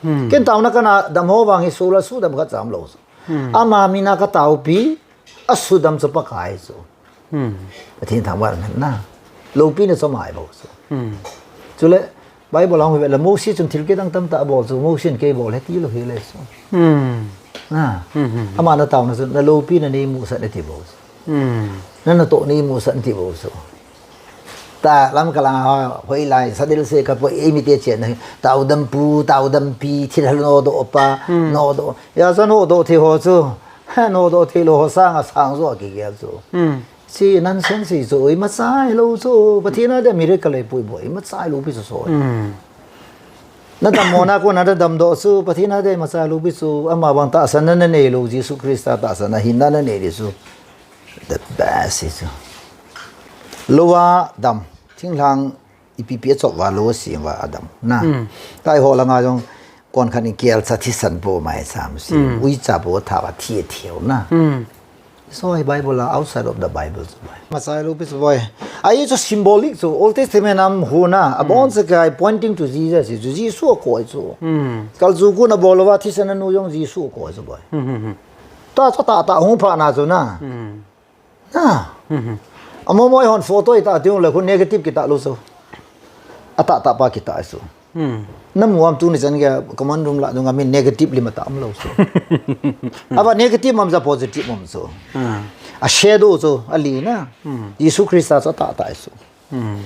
Hmm. Ken taona kana dam ho vang hi sula sudam khat cham lou chu. Hmm. Ama mina kataopi, asudam chu Pakai chu. Hmm. Pathen thangvah na. Loupina chu ama bou chu. Hmm. Chule, Bible a hung ve le Moses chun thil kidang tamtah abol chu, Moses in kei bol he ti lou hi le chu. Hmm. Na. Hmm, hmm, hmm. Ama na taona chu, na loupina nei musah na ti bou chu. Hmm. Na natoh nei musah na ti bou chu. Ta lam kalang a hoilai, sadel se ka po ei mite chen na, taodam pu, taodam pi, thil hal nodoh pa, hmm, nodoh. Ya sa nodoh thei ho chu. Nodoh thei lou ho sanga sang jo kigel chu. Hmm. Chi nonsense hi chu, imacha hilou chu, Pathen a dia miracle ahipoi boi, imacha hilou pi chu so. Hmm. Na dammona kona na damdoh chu, Pathen a dia imacha hilou pi chu, ama vang tahsanna na neilou, Jesu Christa tahsanna hinna na nei di chu. The best hi chu. Lou a dam, thinglhang ipi pi achop uva lou a sem uva adam. Na. Hmm. Tua eiho langa jong konkhat in kelcha thisan po mai sam si. Hmm. Uicha po tha uva thi theu na. Hmm. So hi Bible a outside of the Bible chu boi. Imacha hilou pi chu boi. Ahi chu symbolic chu Old Testament a um hon a. Abon, hmm, se kai pointing to Jesus hi chu. Jesu akoi chu. Hmm. Kalchuh kut na bol uva thisan anu jong Jesu akoi chu boi. Hmm, hmm, hmm. Tua chu tahtah hung phat na chu na. Hmm. Na. Hmm, hmm. Amo mo hon photo ita tiu le khu negative kita lou chu. Atahtah pa kita chu. Hmm. Na mu am tuni chan gei common room la dunga min negative lim atah um lou chu. Hmm. Ava negative um ja positive um chu. Hmm. A shadow chu ali na. Hmm. Jesu Christa chu atahtah chu. Hmm.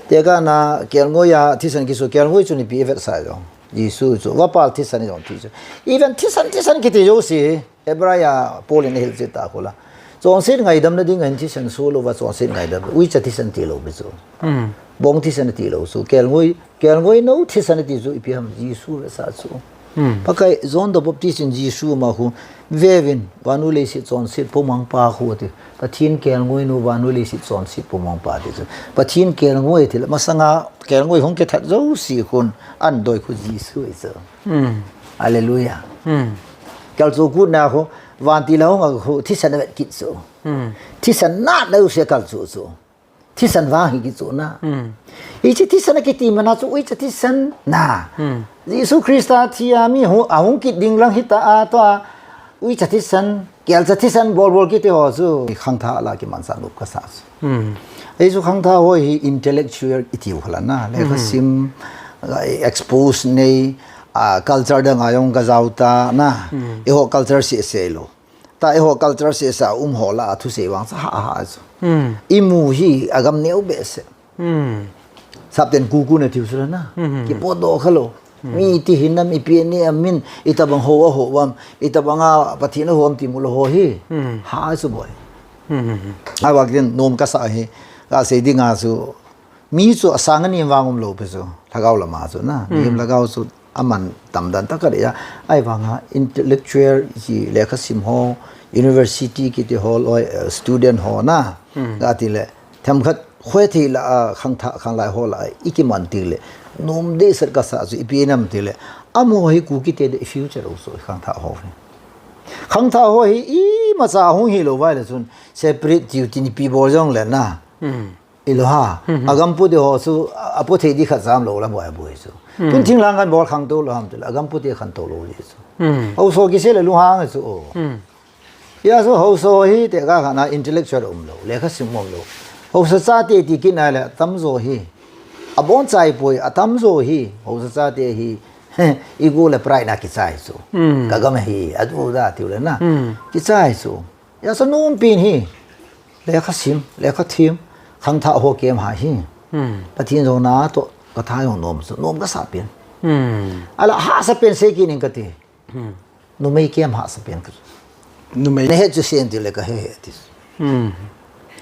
Tekah na kelngoi a thisan kisu, kelngoi chu ipi vetsah jong. Jesu chu, vapal thisan jong ti chu. Even thisan, thisan kiti jouse. Hebrai a Paul in ahil chet tah khu la. Chonset ngaidam na dinga hin thisan so louva chonset ngaidam. Uicha thisan ti lou pi chu. Hmm. Bong thisan ti lou chu. Kelngoi, kelngoi nou thisan ti chu ipi ham Jesu vetsah chu. Hmm. Pakai John the Baptist in Jesu ma khu, "Veuvin, vannoi leiset chonset pomang pa khu," ati. Pathen kelngoi nou vannoi leiset chonset pomang pa ti chu. Pathen kelngoi ti le, masanga kelngoi hung kithat jouse khun, adoi khu Jesu ahi chu. Hmm. Hallelujah. Hmm. Kalchuh kut na khu, vantil a hung a khu, thisan avet kit chu. Hmm. Thisan natna jouse kalchuh chu. Thisan vang hi kichu na. Hmm. Hiche thisan akiti mana chu uicha thisan na. Hmm. Jesu Christa thi a mi hu-, ahung kit ding lang hita a tua uicha thisan, kelcha thisan bol bol kiti ho chu. Khangthah la kimanchah nop kasa chu. Hmm. Hichu khangthah ho hi intellectual itiu khala na. Lekha, hmm, sim, ah, expose nei, ah, culture dang a jong gajao ta na. Hmm. Eiho culture seh seh lou. Tua eiho culture seh seh a um ho lah a thusei vang chu ha ha chu. Hmm. Imu hi agam neo behseh. Hmm. Sapten kuku na tiu chu la na. Hmm, hmm, hmm. Kipotdoh kha lou. Hmm. Mi ti hin nam ipi ani amin, itabang ho a ho uvam, itabang a Pathen a ho uvam ti mu lou ho hi. Hmm. Ha chu boi. Hmm, hmm, hmm. Ahivang ken nom kasa hi. Kasei dinga chu Mi chu asang anem vang um lou pi chu, lhagao lama chu na. Hmm. Mihem lhagao chu aman tamdan tah kati a. Ahivanga intellectual hi lekha sim ho, university kiti ho loi, eh, student ho na. Hmm. Kati le, themkhat khoi thei la a, khangthah, khanglai ho la a, ikiman ti le, nom dehset kasa chu ipi nam ti le, amaho hi Kuki te dei future u chu khangthah ho hi. Khangthah ho hi imacha hung hi lou vai le chun, separate duty ni pi bol jong le na. Hmm. Ilou ha, hmm, hmm, agam pute ho chu, a, apu thei di khat jam lou la boi boi chu. Hmm. Tun thinglhang kan bol khangtou lou ham ti le, agam pute khangtou lou di chu. Hmm. Haosa kisei le lunghang chu o. Hmm. Hia chu haosa hi tekah khat na intellectual um lou, lekha sim um lou. Haosa chate ti kit na le, atamjo hi. Abonchauva poi, atamjo hi, haosa chate hi. Ego le pride na kichai chu. Hmm. Ka gam hi, adu da tiu le na. Hmm. Kichai chu. Hia chu nom pen hi. Lekha sim, lekha them, khangthah ho kem ha hi. Hmm. Pathen jong na toh, ka tha jong nom chu, nom kasa pen. Hmm. Ala hahsa pen sei kit ning kati. Hmm. Numei kem hahsa pen ka. Numei. Nahet chu sen ti le kahe he ti. Hmm.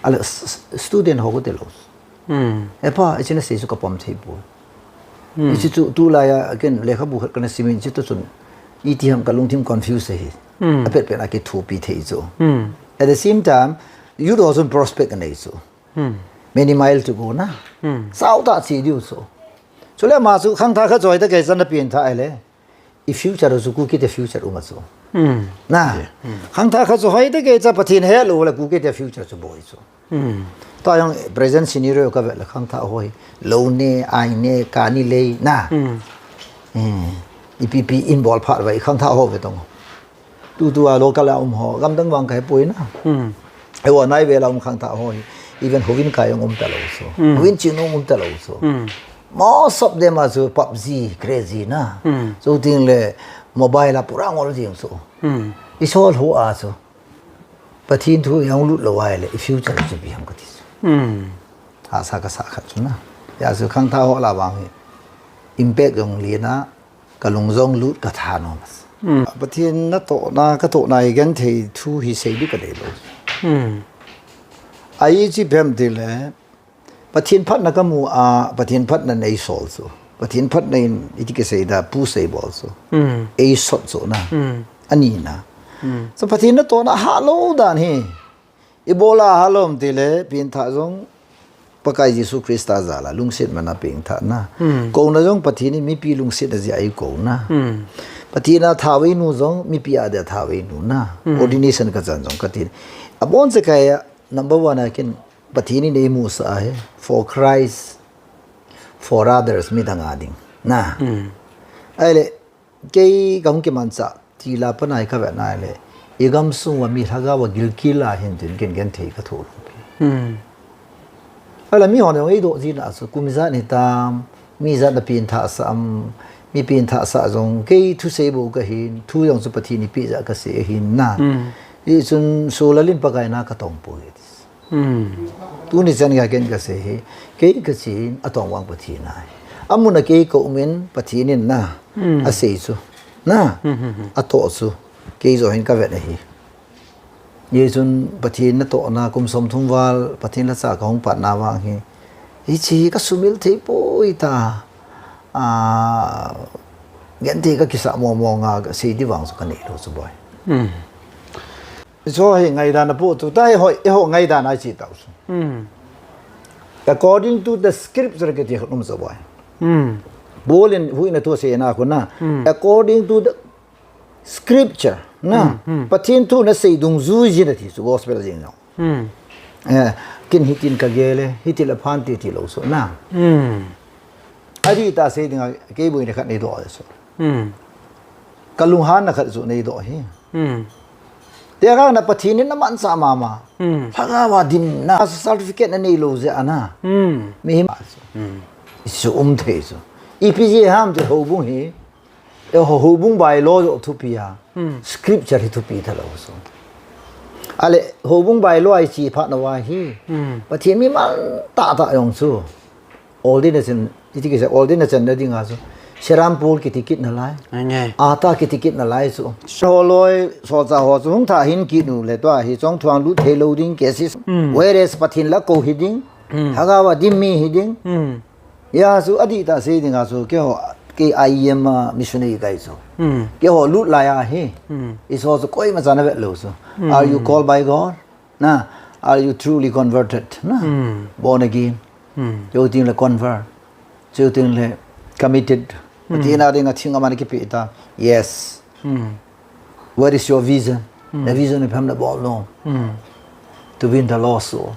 Ale s-, s-, student ho kati lou. Hmm. Epa, ichi nasei chu kapom thei poi. Hmm. Ichi chu tulai a ken lekhabu khat kana simin chi tu chun. Itiham kalungthim confuse hi. Hmm. Apet pet a kithopi thei chu. Hmm. At the same time, youth ho chun prospect anei chu. Hmm. Many mile to go na. Hmm. Sao ta chi diu chu. Chule ama chu khangthah khat chu hoitah kei chan apen tha ahile. I future chu Kuki te future um a chu. Hmm. Na. Yeah. Hmm. Khangthah khat chu hoitah kei cha Pathen helou le Kuki te future chu boi chu. Hmm. Tua jong present scenario kavet le khangthah ho hi. Lou ne, ai ne, kani lei, na. Hmm. Hmm. Ipi pi in bol phat vai khangthah ho ve tong. Tutua local a um ho, gamdang vang kahe poi na. Hmm. Eiho nai vel a um khangthah ho hi. Even houin kai jong um talou chu. Hmm. Houin chin um talou chu. Hmm. Most of them are chu PUBG, crazy na. Hmm. Chuting le mobile a pura ngol jing chu. Hmm. Isol ho a chu. Pathen thu jong lut lou ahile, i future chu ipi ham kati chu. Hmm. Hahsa kasa khat chu na. Hijeh chu khangthah ho lah vang hi. Impact jong len a, kalung jong lut katha nom. Hmm. Pathen natohna, katohna hi genthei thu hi sei ding kadeilou. Hmm. Ahi chu ipi ham tile, Pathen phatna kamu a, Pathen phatna in eisol chu. Pathen phatna in iti kisei da, pu sei bol chu. Hmm. Eisot chu na. Hmm. Ani na. Hmm. So Pathen natohna hah lou dan hi. Ibola hah lou ham tile, pengthah jong Pakai Jesu Christa jal a, lungset man a pengthah na. Hmm. Kouna jong Pathen in mipi lungset a jeh a eikouna. Hmm. Pathen a thavei nu jong mipi a dia thavei nu na. Hmm. Ordination kachan jong kati. Abon cheh kai a, number one a ken Pathen in eimusah ahi, for Christ, for others, midang a ding. Na. Hmm. Ahile, kei kahung kimanchah, tila panai kavet nai le, i gamsung uva mi lhagao a gilkel a hin tin ken genthei kathoh lou pi. Hmm. Ahile mihon jong eidoh jin a chu, kum ijat hitam, mi ijat na pengthah sah am, mi pengthah sah jong, kei thusei bou kahin, thu jong chu Pathen in eipeh jeh a kasei ahin na. Hmm. Hichun Solal in Pakai na katong poi. Hmm. Tuni chan gei a ken kasei hi, kei kachen, atong vang Pathen ahi. Amun a kei ka um in Pathen in na, hmm, asei chu. Na, hmm, hmm, hmm, atoh chu. Kei jong hin kavet ahi. Hichun Pathen natohna kum somthum val, Pathen lhacha kahung patna vang hi. Hiche hi kasumil thei poi ta. Ah, genthei kakisah mong mong a kasei ding vang chu kanei lou chu boi. Hmm. Hiche hi ngaidan apoh tu, tua hi hoi, eiho ngaidan a ichi tau chu. Hmm. According to the scripture kiti khat um chu boi. Hmm. Paul in huhhingna thu aseina khu na. Hmm. According to the scripture, na. Hmm, hmm. Pathen thu nasei dungjui jin ati chu gospel jing jong. Hmm. Eh, ken hitin kagel e, hitin la phan ti ti lou chu na. Hmm. Adih tah sei dinga, kei boina khat neidoh chu. Hmm. Kalunghanna khat chu neidoh hi. Hmm. Tia kana Pathen in namanchah mama. Hmm. Lhagao a dimna certificate nanei lou jeh a na. Hmm. Mihem. Hmm. Chu um thei chu. Ipi jeh ham ti houbung hi. Eiho houbung bylaw jong thupi a. Hmm. Scripture hi thupi talou chu. Ale houbung bylaw a ichi phat nauva hi. Hmm. Pathen mi man tahtah jong chu. Ordination, iti kisei ordination na dinga chu. Serampore kiti kit nalai. Ange. Ata kiti kit nalai chu. Holoi, solchah ho chu hung thah hin kit nu le tua hi chongthuang lut thei lou ding cases. Hmm. Whereas Pathen la kou hi ding. Hmm. Lhagao a dim mi hi ding. Hmm. Hijeh chu adih tah sei dinga chu keiho, kei I M a missionary kahi chu. Hmm. Keiho lut lai ahi. Hmm. Hiche chu koima chan avet lou chu. Hmm. Are you called by God? Na, are you truly converted? Na, hmm, born again. Hmm. Chuting le convert. Chuting le committed. Hmm. Pathen a dinga thing aman kipeh ta. Yes. Hmm. What is your vision? Hmm. The vision of Hamlet Ball, no? Hmm. To win the lost soul.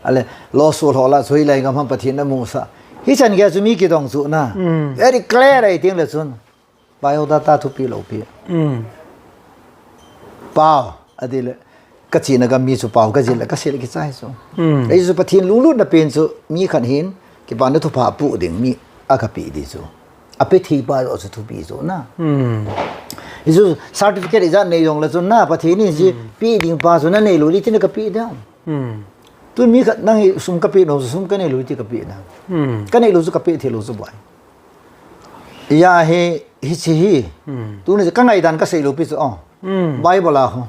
Ale, lost soul ho la, chu hilai gam ham Pathen namusah. Hichan gei chu mi kidong chu na. Hmm. Very clear ahi ting le chun. Biodata thupi lou pi. Hmm. Pao, ati le. Kachena gam mi chu pao kajil le, kasei le kichai chu. Hmm. Hichu Pathen lunglutna pen chu, mi khat hin, kipana thupha apoh ding, mi a kapeh ding chu. Ape thei pa jong chu thupi chu na. Hmm. Hichu certificate ijat nei jong le chu na, Pathen in hiche, hmm, peh ding pa chu nanei lou ding tin kapeh ding. Hmm. Tun mi khat nang hi sum kapeh nom chu sum kanei lou ti kapeh ding. Hmm. Kanei lou chu kapeh thei lou chu boi. Hijeh hi, hiche hi. Hmm. Tuni kangaidan kasei lou pi chu, oh. Hmm. Bible a ho.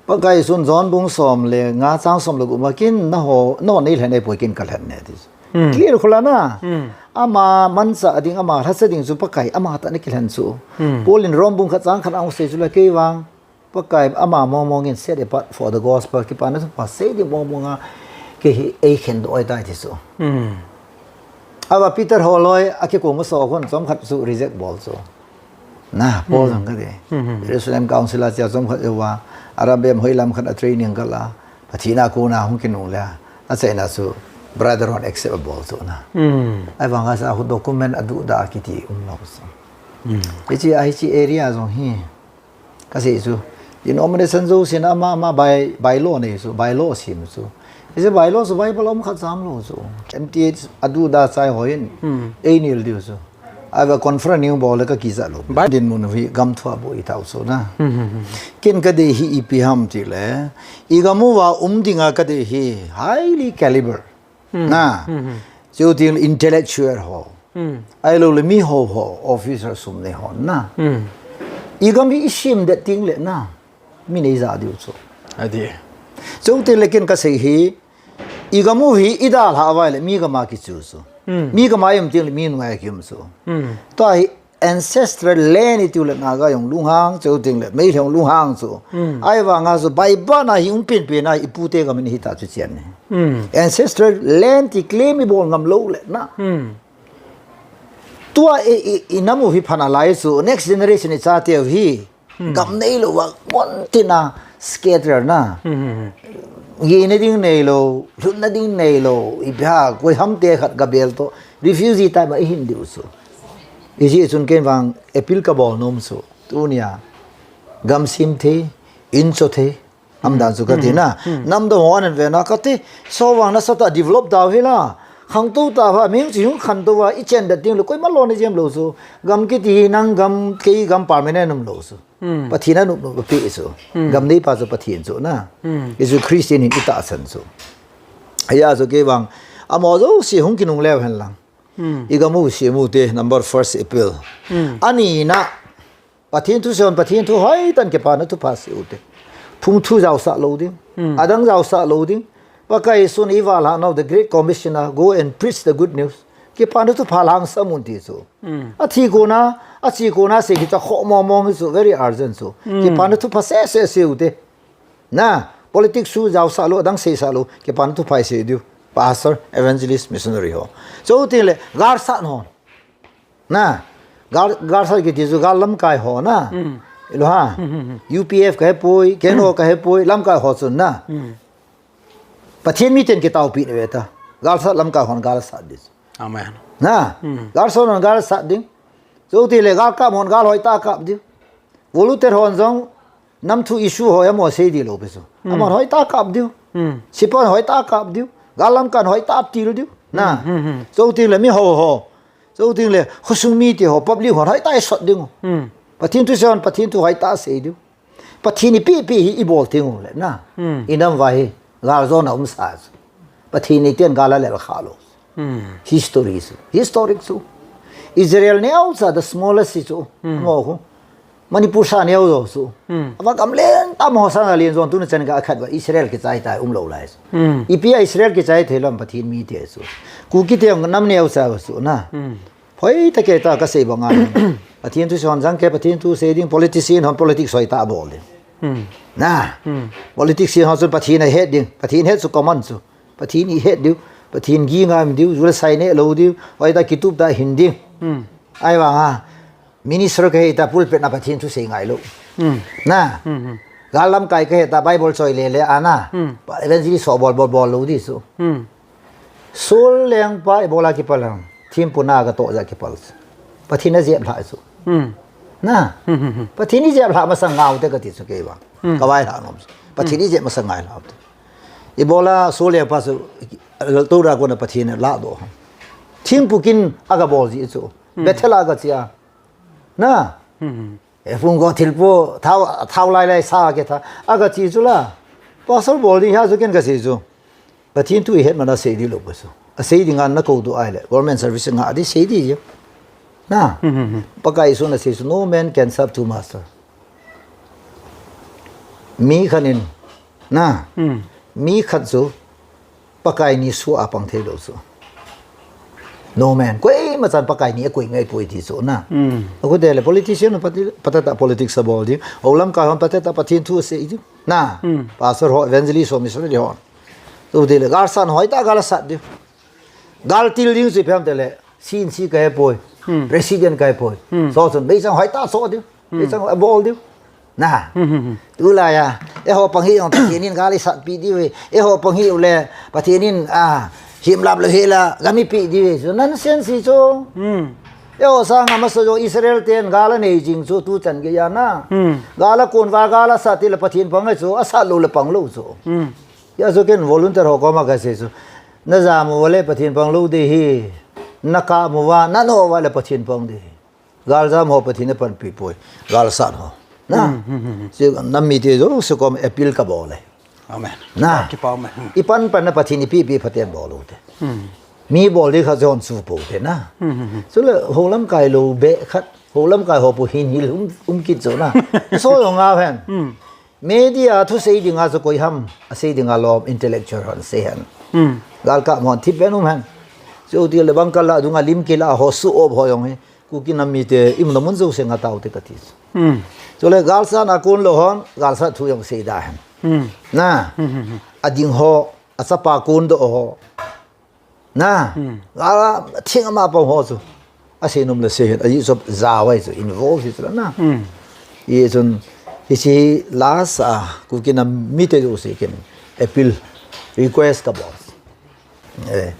Pakai sun John bung som le nga chang som le gup ma kin na ho, na ho nei lhen nei poi kin ka lhen ne ti. Hmm. Clear khula na. Hmm. Ama mansa ding, ama lhasa ding chu Pakai, ama ta na kilhen chu. Hmm. Paul in Rom bung khat chang khat a hung sei chu la kei vang. Pakai ama mong mong in set apart for the gospel, kipana thupha sei ding mong mong a kei hi ei khen do oi tai ti chu. Hmm. Ava Peter holoi, a kikoma so khun chom khat chu reject bol chu. Na, Paul jong ka ti. Hmm. Jerusalem Council a chia chom khat uva, Arabia hoi lam khat a training ka la, Pathen a kona hung kinung le, a chaina chu brother hon accept a bol chu na. Hmm. Ahivang a sa khu document a duh da kiti um lo chu. Hmm. Hichi, a hichi area jong hi. Ka sei chu. Denomination jouse in ama, ama by, bylaw nei chu, bylaw sem chu. Hichi bylaw chu Bible a um khat jam lo chu. M T H a duh da chai hoi in. Hmm. Ei nil diu chu. Ahivang conference ning bol le ka kija lo. Bai- Dinmun hi gam thua boi tau chu na. Hmm, hmm, hmm. Kin ka dei hi ipi ham ti le. I gam uva um dinga ka dei hi highly caliber. Hmm. Na. Hmm, hmm. Chu tin intellectual ho. Hmm. Ahilou le mi ho ho, officer sum nei ho na. Hmm. I gam hi i sem det ting le na. Mi nei ja diu chu. Adi. Chu tin le kin ka sei hi. I gam u hi i dalha vai le mi gam a kichu chu. Hmm. Mi gam a i um ting le mi nunga i um chu. Hmm. Tua hi ancestral land i tiu le Naga jong lunghang chu ting le Meitei jong lunghang chu. Hmm. Ahivang a chu Bible na hi um pen pen a i pute gam in hi ta chu chian ni. Hmm. Ancestral land ti claim i bol ngam lo le na. Hmm. Tua i, i, i nam u hi phan a lai chu next generation i chate u hi. Hmm. Gam nei lo va, mon tin a scatter na. Hmm, hmm, hmm. Gina ding nei lo, lhunna ding nei lo, i bia, koi ham te khat ka bel to, refugee tai ma i hin diu chu. I ji chun ken vang appeal ka bol nom chu. Tunia, gam sim thei, in cho thei, am dan chu ka ti na. Hmm, hmm. Nam dong ho an ve na ka ti, so vang na sa ta develop dau hi la. Khang tu ta va, ming chi hung khan tu va, i chen da ding lo, koi ma lo ni jem lo chu. Gam kiti hi nang gam, kei gam permanent um lo chu. Hmm. Pathen a nop nop pe chu. Hmm. Gam nei pa chu Pathen chu na. Hmm. Jesu Christian in i tahsan chu. Aya chu kei vang. Amo jouse hung kinung leu hen lang. Hmm. I gam u sem u te number first appeal. Hmm. Ani na Pathen thu sei un Pathen thu hoitah in kipana thupha sei u te. Phung thu jaosah lo ding. Hmm. Adang jaosah lo ding. Pakai Jesun i val ha nau the great commissioner go and preach the good news. Kipana thupha lhangsam un ti chu. Hmm. A thi kona, a chi kona sei hi cha kho mo mo hi chu very urgent chu. Hmm. Kipana thupha seh seh sei u te. Na, politics chu jaosah lo, adang seisah lo, kipana thupha i sei diu. Pastor, evangelist, missionary ho. Chu tin le, gal sat hon. Na, gal, gal sat kiti chu gal lamkai ho na. Hmm. Ilu ha. Hmm, hmm, hmm. U P F ka he poi, K N O ka he poi, lamkai ho chun na. Hmm. Pathen mi ten kitaopi ni ve ta. Gal sat lamkai hon gal sat di chu. Amen. Na, hmm, gal sat hon gal sat ding. Chu ti le gal kap hon gal hoitah kap diu. Volunteer hon jong nam thu issue ho amo sei di lo pe chu. Hmm. Amon hoitah kap diu. Hmm. Sipan hoitah kap diu. Gal lamkai hoitah til diu. Na. Hmm, hmm, hmm. Chu ti le mi ho ho. Chu ting le, khosung mi te ho, public ho, hoitah i sot ding u. Hmm. Pathen thu sei hon, Pathen thu hoitah sei diu. Pathen i pi pi hi i bol ting u le, na. Hmm. I nam vai hi, gal jona um sa chu. Pathen i ten gal a lel kha lo. Hmm. History chu. Historic chu. Israel neo cha the smallest chu. Hmm. Mo khu. Manipur sa neo jo chu. Hmm. Ava kam len tam ho sa na len jon tu na chan ka khat va Israel kichai tai um lo lai chu. Hmm. Ipi a Israel kichai thei lam Pathen mi te chu. Kuki te nam neo cha chu na. Hmm. Phoi ta ke ta ka sei bang a. Pathen thu sei hon jang ke Pathen thu sei ding politician hon politics hoitah bol ding. Hmm. Na. Hmm. Politician hon chu Pathen a het ding. Pathen het chu common chu. Pathen i het diu. Pathen gi ngam diu. Jul sai ne lo diu. Hoitah kitup ta hin ding. Hmm. Ahivang a. Minister ka hita pulpit na Pathen thu sei ngai lo. Hmm. Na. Hmm, hmm. Gal lamkai ka hita Bible choi le le ana. Hmm. Evangelist so bol bol bol lo di chu. Hmm. Sol leng pa ibola kipal ham. Thim puna ka to ja kipal. Pathen a jep lha chu. Hmm. Na. Hmm, hmm, hmm. Pathen i jep lha masang ngau te ka ti chu kei ba. Hmm. Ka vai lha nom chu. Pathen i jep masang ngai lha te. Ibola sol leng pa chu to ra ko na Pathen la do. Thim pukin aga bol ji chu. Hmm. Bethel aga chia. Na. Hmm. E phung ko thil po, thao, thao lai lai sa ke tha. A ka chi chu la. Pastor bol ding ha chu ken ka sei chu. Pathen thu i het mana sei di lo pa chu. A sei ding an na ko du ai le. Government service nga di sei di je. Na. Hmm, hmm, hmm. Pakai Jesun a sei chu, "No man can serve two master." Mi khat in, na, hmm, mi khat chu Pakai ni sua a pang thei lou chu. No man, koima chan Pakai ni a koi ngai poi ti chu na. Hmm. Akhu te le politician pati, patata politics a bol ding. Houlam kai hon patata Pathen thu sei ding. Na, hmm, pastor ho, evangelist ho, missionary ho. Tu te le gal san hoi ta gal sat ding. Gal til ding si phem te le, C N C ka he poi, hmm, president ka he poi. Hmm. So chun, bei chang hoi ta so ding. Hmm. Bei chang bol ding. Na. Hmm, hmm, hmm. Tu la ya. Eiho pang hi jong Pathen in gal i sat pi ding ve. Eiho pang hi u le Pathen in, a, him lap le he la, gam i pi ding ve. So nonsense si chu. Hmm. Eiho sang a masa jong Israel ten gal a nei jing chu tu chan gei a na. Hmm. Gal a kun va gal a sat ti le Pathen pang chu, a sat lou le pang lou chu. Hmm. Ya chu ken volunteer ho koma ka sei chu. Na jam uva le Pathen pang lou ding ahi. Na kap uva, na no uva le Pathen pang ding ahi. Gal jam ho Pathen in panpi poi. Gal sat ho. Na. Hmm, hmm, hmm, hmm. Chu nam mite jouse kom appeal ka bol e. Amen. Na. Kipa, kipa amen. Hmm. I pan pan na Pathen i pi pi phaten bol u te. Hmm. Mi bol ding kha jon chu po te na. Hmm, hmm, hmm. Chule houlam kai lou be khat. Houlam kai ho pu hin hil um, um kit chu na. So jong nga hen. Hmm. Media thu sei dinga chu koi ham, a sei dinga lom intellectual hon sei hen. Hmm. Gal kap hon thip ben um hen. Chu ti le bang kal la dunga lim kila ho su op ho jong hi. Kuki nam mite i umna mun jouse nga tau te ka ti. Hmm. Chule gal san a kun lou hon, gal sat thu jong sei da hen. Hmm. Na. Hmm, hmm, hmm. A ding ho, a chapa kun doh ho. Na, hmm, a, a thing ama pang ho chu. A sei nom le sei hen, a ji sop ja wai chu, involve hi chu la na. Hmm. I chun, hiche last a, Kuki nam mite jouse ken appeal, request ka bol. Eh,